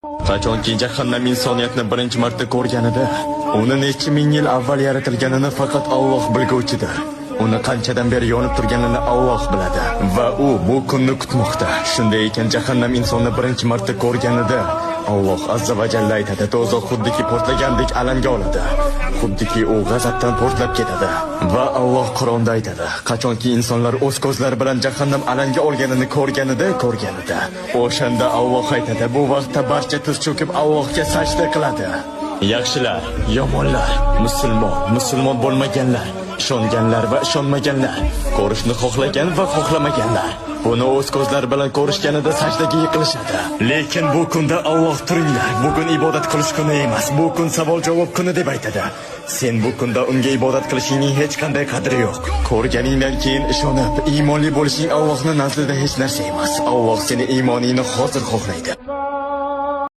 Qachonki jahannam insoniyatni birinchi marta ko'rganida, uni necha ming yil avval yaratilganini faqat Alloh bilguvchidir. Uni qanchadan beri yonib turganini Alloh biladi va u bu kunni kutmoqda. Shunday ekan, jahannam insonni birinchi marta ko'rganida Alloh azza va jalla aytadi: do'zax xuddiki portlagandek alanga oladi. Xuddiki u g'azabdan portlab ketadi. Va Alloh Qur'onda aytadi: qachonki insonlar o'z ko'zlari bilan jahannam alanga olganini ko'rganida, o'shanda Alloh aytadi: bu vaqtda barcha tiz cho'kib Allohga sajda qiladi. Yaxshilar, yomonlar, musulmon, musulmon bo'lmaganlar, ishonganlar va ishonmaganlar, ko'rishni xohlagan va xohlamaganlar buni o'z ko'zlari bilan ko'rishganida sajdaga yiqilishadi. Lekin bu kunda Alloh: turinglar, bugun ibodat qilish kuni emas, bu kun savol-javob kuni deb aytadi. Sen bu kunda unga ibodat qilishingning hech qanday qadri yo'q. Ko'rganingdan keyin ishonib, iymonli bo'lishing Allohning nazdida hech narsa emas. Alloh seni iymoningni hozir xohlaydi.